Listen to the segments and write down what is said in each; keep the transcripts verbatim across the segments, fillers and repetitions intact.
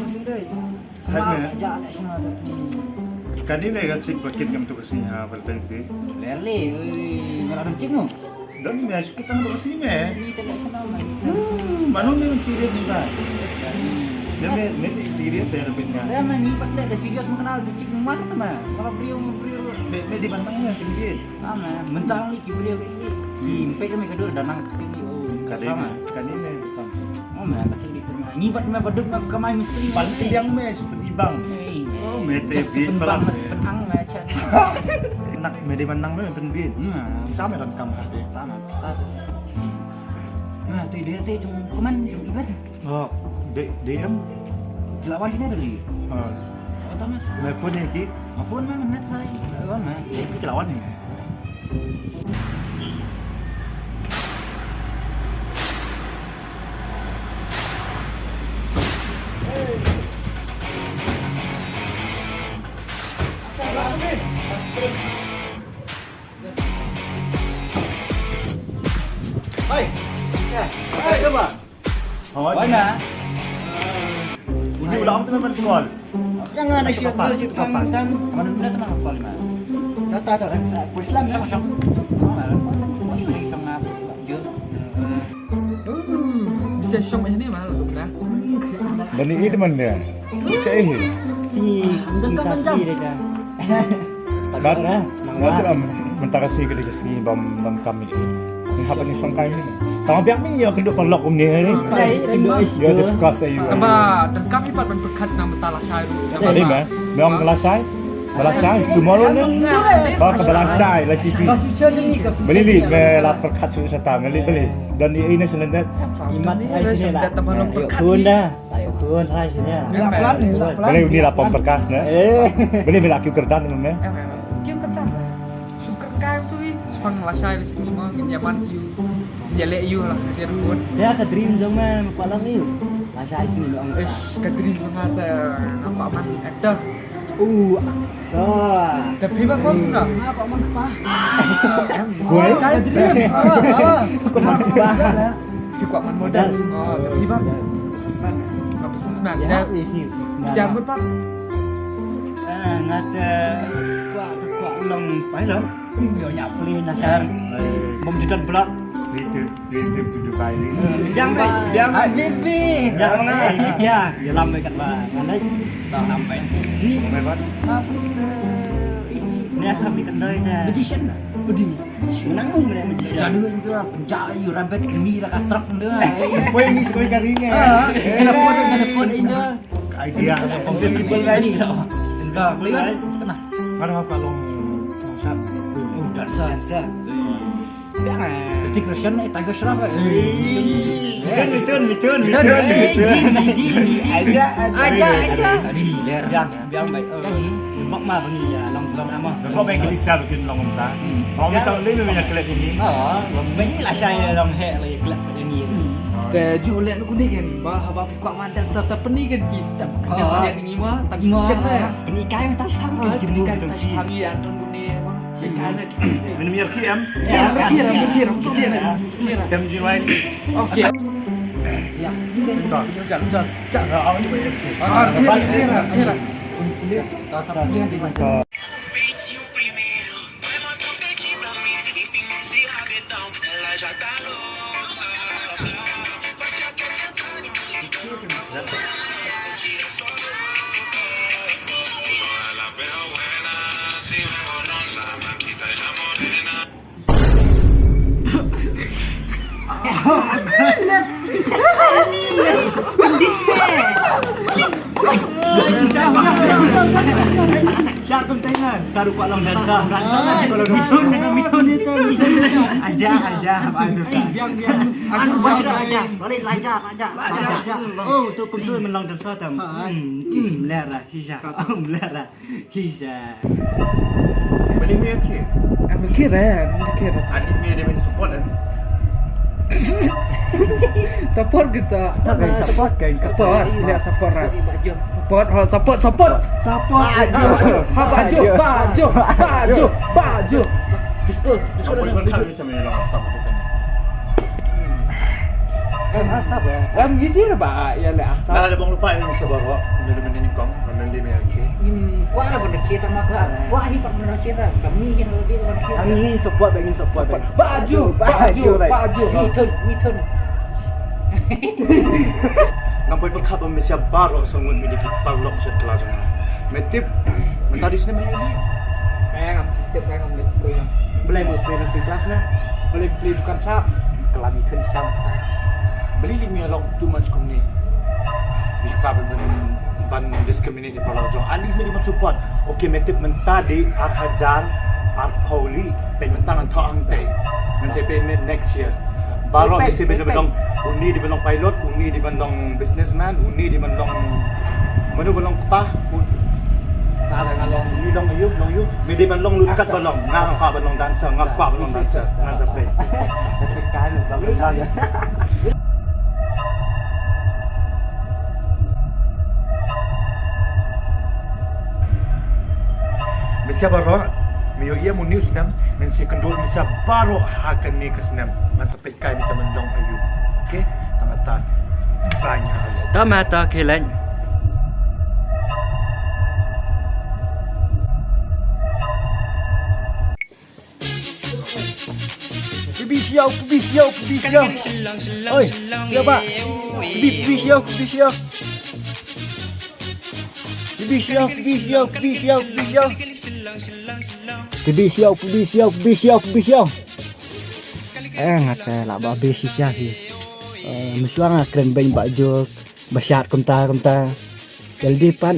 Shisha dei. Hai me. Shisha dei, shisha dei. Kane me ka chick ba kit ngam tu ka sngi ha Valentine's Day. Ler le, oi, me la don chick mo? Don me, shu kit tang tu ka sngi me. Ni te le shisha me. Hmm, mano me serious ni ba? Me, me, me serious dei, Robin, nga. Dei me, ni pat le, dei serious mo, kane ka chick mo, mano tu me? Kalau briew, briew. Me, me dei ban tang me, sendiri. Tama, mynta ngi ki briew ki sih. Ki mpet me ka dur da nang ka timi, oh, ka dei sama. Ka dei me, tama. Oh, me ka timi tu ma. Ngi bat me badut me kamai mistri. Pan tiang me, seperti bang. Oh, me te bit palang me. Penang me chat. Nak me di manang me pen bit. Hmm. Sama dan kam hati. Tama, besar. Nah, tu dia tu cuma kuman cuma iban. Oh, D-, D M? Ki la wan shane da lei. Oh. Oh, tama. Me phone ïa ki? Me phone me mynne trai. Wan me. Ki la wan ne. Hai. Ya. Hai, coba. Hoi. Hoi, ma. Uni ulang tu memang call. Yang ada siap siap pang tan. Mana mana tu mana call, ma. Kata tu kan sa Islam sama sama. Sama. Ini sama apa? Jom. Hmm, bisa shong ini mah, nah. Bani itu mana dia? Cek ini. Si, ah, entah si dia dah. Bad, bad, um, mynta ka sngi ka dei ka sngi bym, bym kam ïa i. Ni hap ban ïa shongkai ni. Tang biang ni ïa kynduh paralok kumne ni. Ïa discuss ïa u. Tang ba donkam hi pat ban pyrkhat na mynta lashai ruh. Dei ma. Me ong lashai. Lashai tomorrow ni. Ba ka lashai la shisha. Balei lei me la pyrkhat shuh shata me lei balei. Don ïa i ne selen det. Imat ai shisha la. Tun da. Tayo tuan rai sini ya. Bila plan, bila plan. Boleh ni lapang perkas na. Eh. Boleh bila kiu kerdan tu meh. Kiu kerdan. Suka kai tu i. Sepang lashai di sini mah nyaman kiu. Nyalek iu lah dia pun. Dia ka dream jong meh palang iu. Lashai sini dong. Eh, ka dream jong meh apa man actor. Uh, actor. Tapi ba kau enggak? Apa man apa? Gue ka dream. Apa man apa? Ki kwah man model. Oh, tapi ba businessman. Businessman. Ya, siang pun pak. Ah, ngat kwah kwah long pai long. Ïo nya play na sar. Bom jutan blok. Creative, creative to Dubai ni. Yang bai, yang bai. Habibi. Yang mana? Indonesia. Ya lam bai kat ba. Mana? Lam bai. Ni. Bai ba. Ni ha mi kan doi ja. Magician. Udi. Menang mu menang magician. Jadu itu lah penjai rabbit kemi lah katrak tu. Koi ni sekoi kali ni. Telepon telepon itu. Idea. Invisible tadi tau. Entah. Mana apa long shark. Oh, dancer. Dancer. Berarti Christian eh Tiger Shroff eh. Mitun, mitun, mitun, mitun. Aja, aja. Aja, aja. Tadi ler. Yang, yang baik. Mak ma bani ya long long ama. Kau baik kelisa bikin long entah. Kau misal ni memang yang kelek ini. Oh, bani lah saya long hek lagi kelek ini. Te ju lek nu kuning kan ba haba Kwah man dancer ta pyni kan ki step. Kan dia ni ma ta ki step ta. Pyni kai ta sang kan ki move ta ki. Hangi ya ton gune ma. Shi kai na ki step. Min mir ki em. Ya, mir ki em, mir ki em, mir ki em. Tem ji wai. Okay. Ya. Jal, jal, jal. Ah, mir, mir, mir. Ta sa pyni kan. Shark kum Thailand, taruh kwah long dancer. Kwah long dancer, kwah long dancer. Aja, aja, apa tu tak? Biang, biang. Anu, aja, aja. Balik, aja, aja. Aja. Oh, tu kum tu men long dancer tam. Hmm, hmm, lera, shisha. Hmm, lera. Shisha. Boleh ni akhir. Akhir eh, akhir. Hadis ni dia main support kan? Support kita. Support kan? Support kan? Support. Lihat support lah. Support, ha, support, support. Support. Baju. Ha, baju, baju, baju, baju. Disco, disco. Support pun kami sama yang sama tu kan. Em, asap, eh. Em, ngi dei ba, ïa leh asap. Nga la dep ong lypa ïa ngi sa baroh, mynta mynta nyngkong, mynta mynta me ïa ki. Ngim kwah ban rakhe tang ma kwah. Kwah hi pat ban rakhe tang. Kami hi ban rakhe tang. Kami ngin support, ngin support. Ba aju, ba aju, ba aju. Wi thun, wi thun. Ngam poi pyrkhat ba mynsiem baroh sa ngut mynta ki paralok sha klas jong nga. Me tip, mynta dei snem aïu lei? Eh, ngam tip, eh, ngam leh skul. Balei mo poi nursing class na? Balei plie dukan sap? Klam ïa thun sap. Balei lei me long too much kumne? Ïa ka ban, ban, ban discriminate ïa paralok jong. At least me dei ban support. Okay, me tip mynta dei ar hajar arphew lei. Peit mynta ngan thoh hangtei. Ngan sa peit me next year. Baroh me sa peit ban long, uni dei ban long pilot, uni dei ban long businessman, uni dei ban long, mano ban long kpa. Uni long aïu, long aïu. Me dei ban long lut kat ban long. Nga kwah ban long dancer, nga kwah ban long dancer. Ngan sa peit. Mynsiem baroh, me ïohi ïa une u snem, men sa kynduh mynsiem baroh ha kane ka snem. Ngan sa peit kai mynsiem ban long aïu. Okay? Tang kata. Bye. Tang kata, okay, leh. Phi bishop, phi bishop, phi bishop. Oi, siapa? Phi bishop, phi bishop. Phi bishop, phi bishop, phi bishop, phi bishop. Phi bishop, phi bishop, phi bishop, phi bishop. Eh, nga te lah ba bishop hi. Eh, mynshuwa nga kren beiñ ba juk. Ba shad kumta kumta. Te lada pat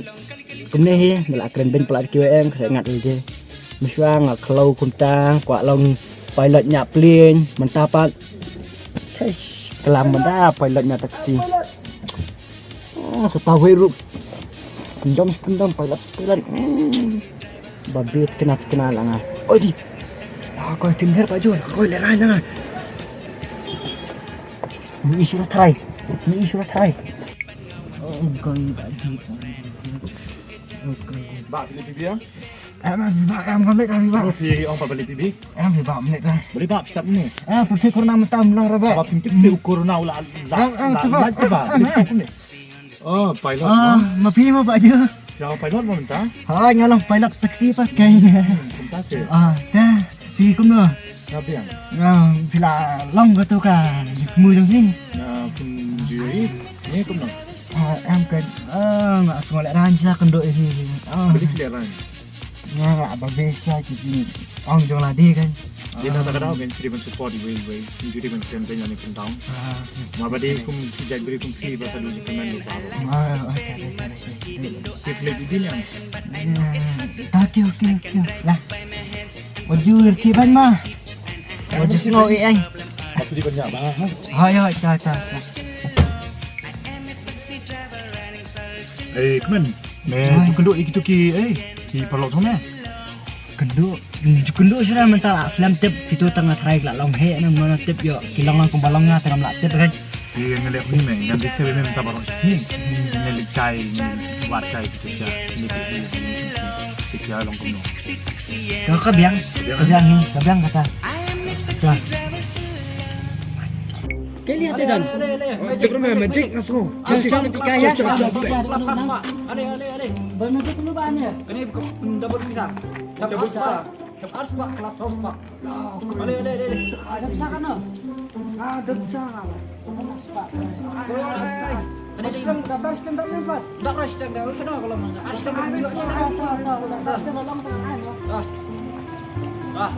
kumne hi, nga la kren beiñ palat kiwei em, ka shu ngat lade. Mynshuwa nga khlaw kumta, kwah long pilot ñiah plane, mynta pat. Shish, klam mynta pilot ñiah taxi. Oh, sa tawei ruh. Kyndong kyndong pilot pilot. Hmm. Ba bit kena kena la nga. Oi di. Ah, koi tim her pa Jun, koi le rai na nga. Ni isu rai. Ni isu rai. Oh, koi ba di. Ba, phi leit phi biang? Em, em, ba, em, ngam leit, em, ba. Phi ong ba leit phi biang? Em, ba, ngam leit, em. Balei ba phi tap ni? Em, phi corona mynta mynta ra ba. Ba phi tip se u corona u la, la, em, em, la, tu ba. La, tu ba. Em, em. Oh, pilot. Ah, ma phi ma ba ju. Ya, pilot mo mynta? Ha, nga long pilot taxi pa kai. Hmm, kumta se. Ah, ta, phi kumno? Nga biang. Nga, phi la long kato ka jingthmu jong phi? Nga pun jui. Ni kumno? Ah, em kan. Ah, nga sngew lehrain sa kynduh ïa phi. Ah. Balei phi lehrain? Nga lah ba beh sa ki jingong jong lade kan. Dei na ta ka daw kan, phi dei ban support iwei iwei. Phi dei ban kren beiñ lane kren down. Ah, okay. Ma ba dei kum ki jait briew kum phi ba sa dei ban kren down. Ah, okay, okay, okay. Phi phi leh bidi ne? Hmm, okay, okay, okay. Lah. Wat ju rti ban ma. Wat ju sngew ei ei. Wat ju ban ïa ba, ha? Hoi, hoi, ta, ta, ta. Eh, kmen. Me ju kynduh ïa kito ki, eh, ki paralok jong me. Kynduh, ju kynduh shuh mynta la slem tip kito tang nga tharai la long heh na, mana tip ïoh ki long lang kumba long nga tang ngam lah tip kan. Ïa nga leh kumne me, ngan dei seh me mynta baroh shisien. Ngan leit kai, ngan wad kai kito sha, ngan leit kai, ngan leit kai, ngan leit kai, ngan leit kai, long kumno. Ka, ka biang, ka biang hi, ka biang kata. Ka. Kali hati dan. Cakap nama magic ngasih. Cak cak pika ya. Cak cak cak. Ale ale ale. Ba magic lu ba ni. Kani buka double pisa. Double pisa. Double pisa. Kelas sos pak. Ale ale ale. Ada pisa kan? Ada pisa. Kani dah dah dah dah dah dah. Dah dah dah dah dah. Dah dah dah dah dah. Ah. Ah.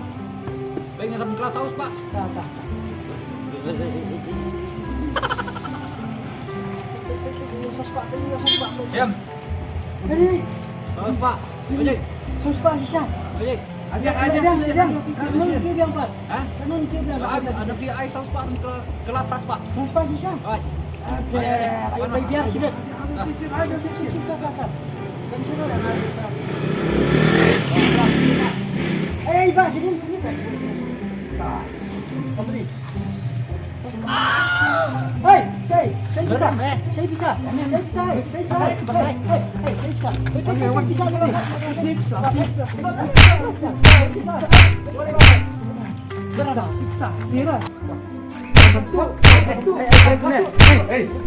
Baik, ngasam kelas saus, Pak. Dah, dah. Saus, Pak, tadi saus, Pak. Siap. Tadi. Saus, Pak. Tadi. Ojek. Saus, Pak, sisa. Ojek. Ada, ada, ada, ada. Kanan kiri yang, Pak. Hah? Kanan kiri yang, Pak. Ada, ada V I saus, Pak. Ke, ke lapras, Pak. Lapras, Pak, sisa. Baik. Ada, ayo, baik, biar sini. Eh, Pak, sini, sini. Hei, saya, saya bisa. Saya bisa. Saya bisa. Saya bisa. Hei, hei, hei, saya bisa. Saya bisa. Saya bisa. Saya bisa. Saya bisa. Saya bisa.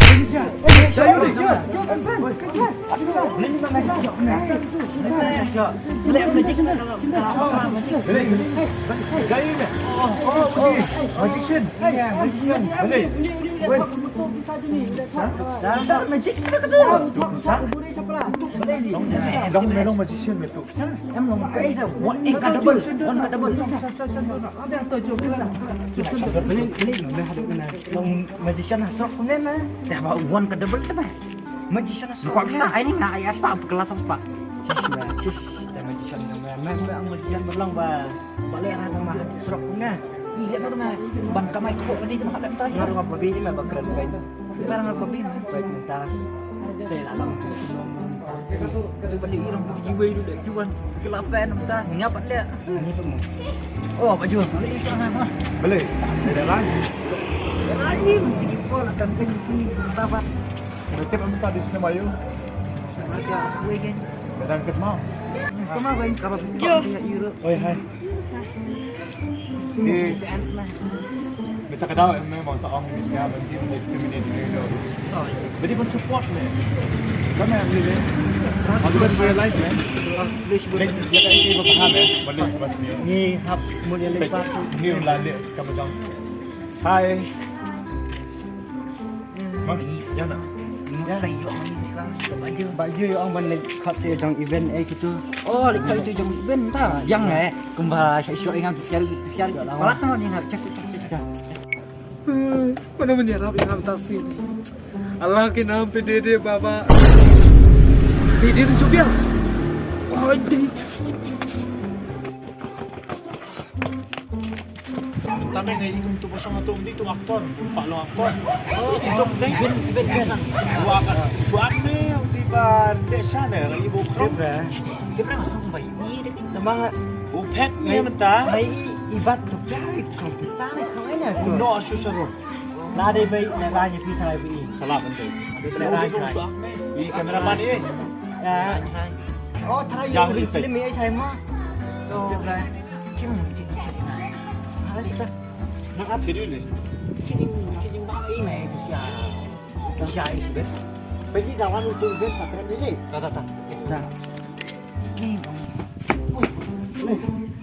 Magician. Magician. Long, long magician me tu. Em long kai sa, one ka double, one ka double. Beli, beli, meh ada kena. Long magician hasrok kunen na. Dah ba one ka double tu meh. Magician hasrok kunen. Ai ni meh, ai aspa kelas aspa. Cis meh, cis. Dah magician meh, meh, meh magician berlong ba. Balik arah tama surok pun nah. Ih, lihat tu mah. Ban kamai kok tadi tu mah kat dalam tadi. Baru ngapa bini mah bakran baik. Ntar ngapa bini mah. Baik ntar. Stay lah long. Tu balik orang pergi wei dulu dah. Cuman kelapan ntar ngapa dia. Ini tu mah. Oh, baju. Balik sana mah. Boleh. Ada lagi. Lagi mesti pun akan pergi. Apa? Tip am ta dis na mayu. Raja, wei kan. Datang ke mau. Kemau kan? Kaba. Yo. Oi, hai. Di, beta ka daw em ne bangsa ong ni sia ban jin discriminate ni do. Beri pun support ni. Kan em ni ni. Aku dah realize ni. Ni dia kan ini paham ya. Boleh pas ni. Ni hap mun yang lepas. Ni ulah dia kamu jang. Hai. Jan ah. Baju ong ban leit khot sa jong event eh kitu. Oh, leit khot itu jong event ta. Yang eh kumba sha shu ngam siar siar. Palat no ni ngar cek cek cek. Mana menyerap yang ngam taksi. Allah ke nam pe dede baba. Dede tu chupiang. Oh, dede. Tame ngai ikum tu bosong tu di tu aktor, pak lo aktor. Oh, itu deng bin bin bin. Wa ka suan ne di ba desa ne lagi bukrom. Dia pernah masuk bayi ni dia kan. Memang u pet ni menta. Bayi ibat tu bayi kau besar kau ini tu. No asu seru. Lah dia bayi nak raya pi sarai bayi. Salah penting. Dia nak raya. Ni kameraman ni. Ya. Oh, try you film ni saya mah. Tu. Kim, Kim, Kim. Ada tak? Nak apa dia ni? Kim, Kim, bang, ini tu sia. Sia ini ben. Pergi dalam tu ben sakram ni. Tak, tak, tak. Dah. Ni bang.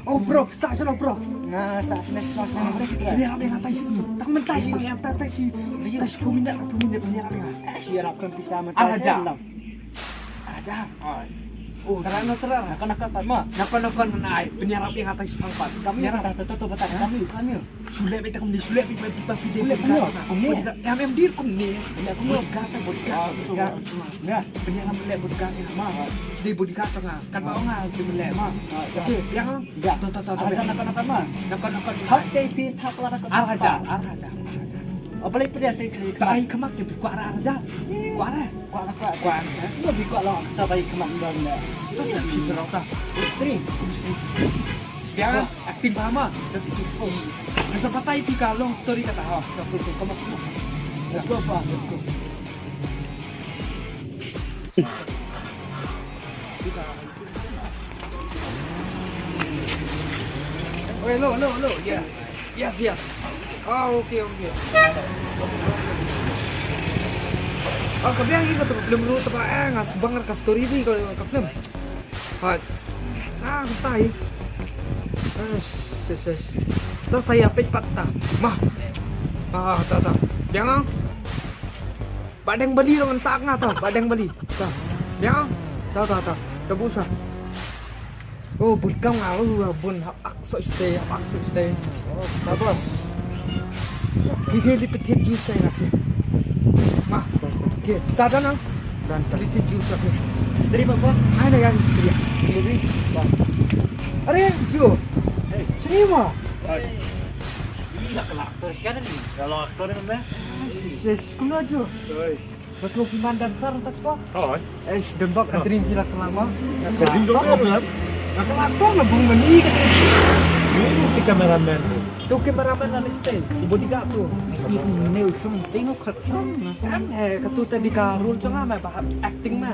Oh bro, sa shalom bro. Nga sa shalom. Ini apa yang atas sini? Tak mentas bang yang atas sini. Tas peminat, peminat, peminat apa? Siarap kan bisa mentas. Araja. Aja. Ai. Oh, terang no terang. Nakon nakon pat ma. Nakon nakon ai. Penyarap yang atas pangpat. Kami yang atas tu tu betul. Kami kami. Sulit beta kami sulit beta beta video. Sulit kami. Kami. Yang em dir kami. Ya kami. Bodyguard bodyguard. Ya. Penyarap lek bodyguard ni ma. Di bodyguard tengah. Kan mau ngal di lek ma. Okey, yang. Ya. Tu tu tu tu. Nakon nakon ma. Nakon nakon. Hak te pi thak la nakon. Araja, araja. Apa lagi pedas sih? Tak ai kemak ke kuat araja. Kuat eh. Kuat lah, kuat, kuat. Aku lebih kuat lah. Kita baik kemampuan dah. Kita sendiri serau tak. Istri. Dia acting sama. Tapi itu. Masa patai tiga long story kata ha. Satu tu kamu semua. Ya. Apa apa. Oh, hello, hello, hello. Yeah. Yes, yes. Ah, okay, okay. Ah, ka biang ïa katu ka film ruh taba eh nga sbang ka story di ka film. Ha. Ah, tai. Yes, yes, yes. Ta saya peit pat ta. Mah. Ah, ta ta. Biang ah. Ba deng bali dong sa nga ta. Ba deng bali. Ta. Biang ah. Ta ta ta. Ta busa. Oh, bun kam nga lu bun hap. Ak sok stay, ak sok stay. Oh, sabar. Ki ki li petit juice saya nak. Ma. Ki, sadan ang. Dan. Petit juice nak. Istri apa? Ada yang istri. Jadi. Are, Jo. Hey. Sini ma. Hai. Ih, lah kelak terus kan ni. Kalau aktor ni meh. Yes, kuno Jo. Oi. Bas ko ki man dancer tak ko. Oi. Eh, dembak ka dring ki la kelama. Ka dring jong ka. Ka kelama tu na bung mani ka dring. Ni ki cameraman. Tu cameraman la next time. Ki bodyguard tu. Ki tu ne usung tengok kat. Am eh ka tu tadi ka role jong nga ba acting ma.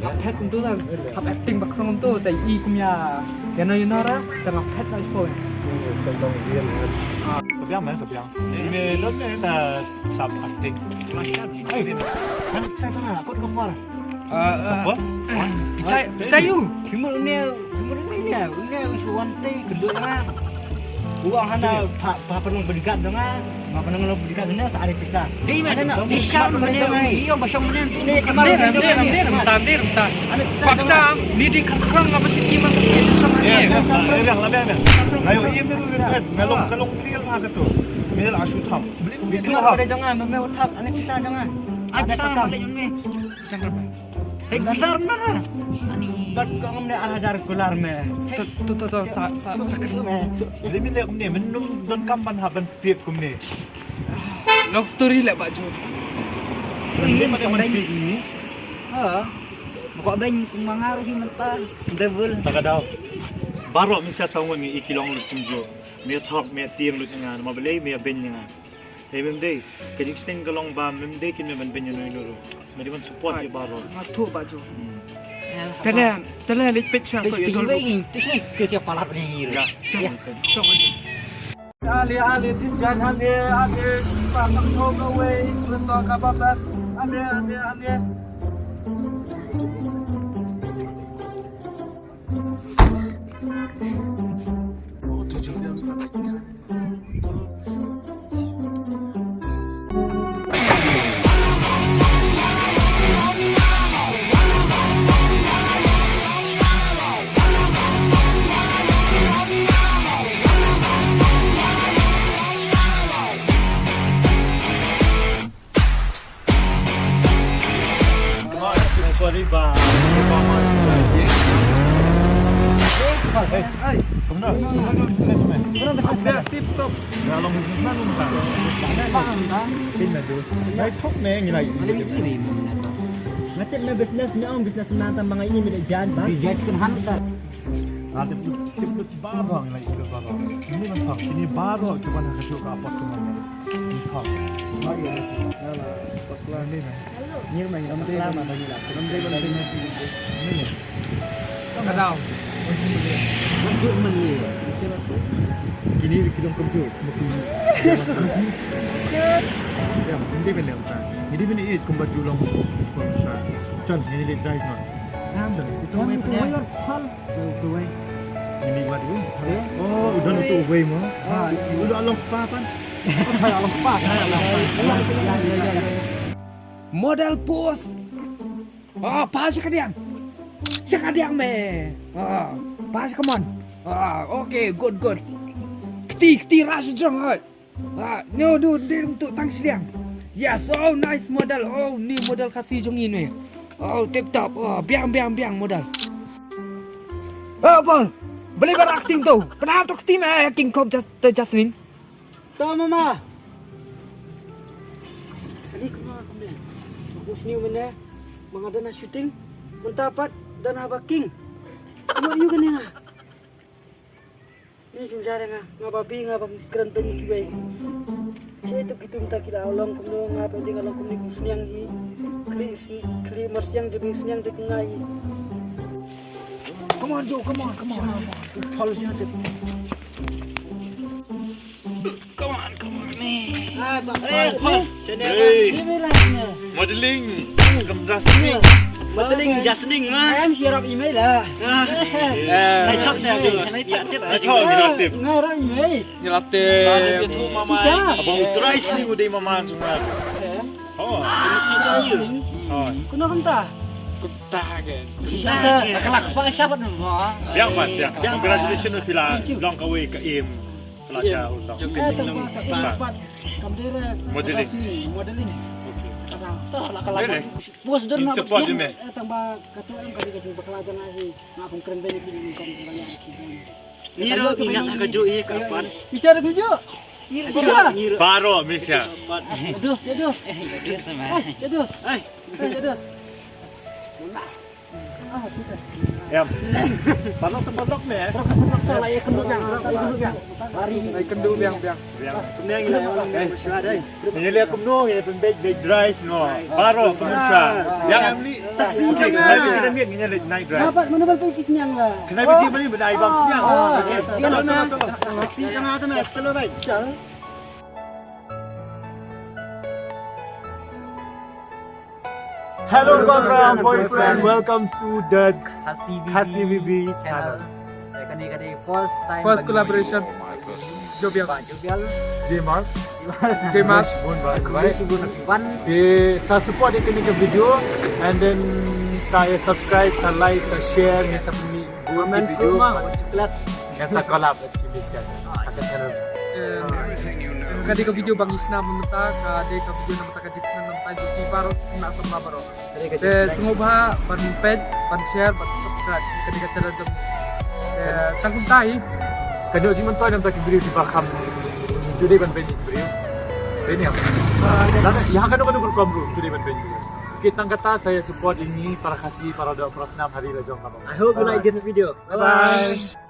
Hap het kum tu la. Hap acting bak kum tu tai i kum ya. Ya no ya no ra. Tengah het la ipo. Tengah real. Ah. Biang, eh, biang. Ini dot, eh, na sap acting. Eh, kan saya pernah kot kepar. Ah, ah. Apa? Pisa, pisa yu. Cuma ni, cuma ni ni, ni usu wanti kedua lah. Uang hana pa pa penung berikat dengan, pa penung lo berikat dengan seari pisa. Di mana nak? Di Syam mana? Iyo, basong mana tu? Ni kamar ni, ni, ni, ni. Mentah, mentah. Paksa ni di kang apa sih iman? Iya, iya, iya. Ayo, iya, iya, iya. Melong, melong. Kriel ha ka tu. Mel asu tham. Beli beli tu ha. Ada jangan, mel thap, ane pisa jangan. Ai pisa balik yun me. Jangan. Ai pisa mana? Ani. Bat ko ngam ne hajar kular me. Tu tu tu tu sa sa sa. Beli beli kum ne, menum don kam ban ha ban pip kum ne. Long story le baju. Ini mana mana pip ini? Ha. Ko ben mangaruh hi mentah. Devil. Takadau. Baroh mi sa sawon ngi ikilong lu kumju. Me thok me tieng lut nga, ma balei me ben nga. Hei mem dei, ka jingsneng ka long ba mem dei kin me ban ben ngi nuru. Me dei ban support ïa baroh. Mas tu baju. Tele tele lit pet sha so yu dol. Ke sia palat ni. Ya. Chok baju. Ale ale jin jan ale ale pa kam no no way suto ka ba bas. Ale ale ale. Nga tip me business, me ong business man tang ma nga i me da jan ba. Di jan skin hunter. Nga tip tip tip baroh ngi la ïoh baroh. Ini nang thang, ini baroh ki ban ha ka juk ka apot ki man. Nang thang. Ngi la bakla ni na. Ngi ma ngi la bakla ma ba ngi la. Ngi la. Ka daw. Kini ki dong kumjuh. Ya, ini benda apa? Ini benda itu kumba julong. Chan, ini dia drive na. Chan. Itu apa? So, uwei. Ini buat tu. Oh, udah tu uwei mo. Ha, udah long pa pan. Long pa. Model pos. Ah, pa sha kadiang. Sha kadiang me. Ah, pa sha, come on. Ah, okay, good, good. Kti, kti, rush jong hai. Ah, no, no, ding tu tang shiliang. Yes, oh, nice model. Oh, new model Khasi jong i ne. Oh, tip top. Oh, biang, biang, biang model. Oh, Paul. Beli bar acting tu. Pernah tu kti me acting kop just, Jasmine. To mama. Ani kuma kumne. Aku sini mene. Manga dana shooting. Mentapat dana baking. Kuma yu kene nga. Ni jinjar nga, nga babi nga bang kren ben kiwei. Che tu kitum ta kila long kumno nga ben ding long kumni kum sniang hi. Kli kli mar sniang de bing sniang de nga hi. Come on Joe, come on, come on. Follow sniang de. Come on, come on ni. Ah, bang. Hey, Paul. Hey. Modeling. Kam jasning. Modeling jasning ma. Em hirap email lah. Ah. Lai chok sa tu. Lai chok ni tip. Ngarap email. Ni la tip. Ba ni tu mama. Abang utrai sini udah mama semua. Oh. Oh. Kuno kenta. Kenta ke. Sa kalak pa siapa nama? Biang pat, biang. Congratulations pila long kawei ka im. Pelajar ulang. Modeling. Modeling. Okay. Bos dur nak support ni. Tambah kata em kali kacang bakla jangan si nak kong keren banyak ni kong banyak. Ni ro ingat nak kaju i kapan? Bisa ada kaju. Bisa. Baru bisa. Aduh, aduh. Aduh sama. Aduh. Aduh. Yam. Parlok tu parlok ni eh. Parlok tu lah ya kenduk yang, kenduk yang. Lari. Ai kendu biang biang. Biang. Ni yang ila yang syuat ai. Ni lihat kumno ni pembek dek drive no. Baru kumno sa. Yang ni taksi jangan. Ni kita ni ni lihat night drive. Dapat mana bal pergi sinyang lah. Kena biji beli benda ai bam sinyang. Okey. Taksi jangan tu meh. Chalo bhai. Chal. Hello, girlfriend, boyfriend. Welcome to the Khasi V B, Khasi V B channel. Channel. Kane ka dei first time First ban collaboration. Jovial. Bah Jovial. J Mark. J Mark. Bun bun bun. Wan Te sa support ïa kane ka video and then sa ïa subscribe, sa like, sa share, ngin sa pynmih bun comment video. through ma, what you glad. Ngin sa collab with this channel. Ka channel. Ka dei ka video ba ngi shna mynta, ka dei ka video na bynta ka Jackson, na bynta jong phi baroh, na samla baroh. Te sngewbha ban peit, ban share, ban subscribe ka dei ka channel jong ngi. Te tang kumta hi. Ka dei jingmyntoi na bynta ki briew kiba kham ju dei ban peit ïa ki briew. Peit ïa. Lada ïa kano kano ka rukom ruh ju dei ban peit ïa ki briew. Ki tang kata sa ïa support ïa ngi para Khasi, para doh, para snam ha ri la jong ka bang. I hope you like this video. Bye bye.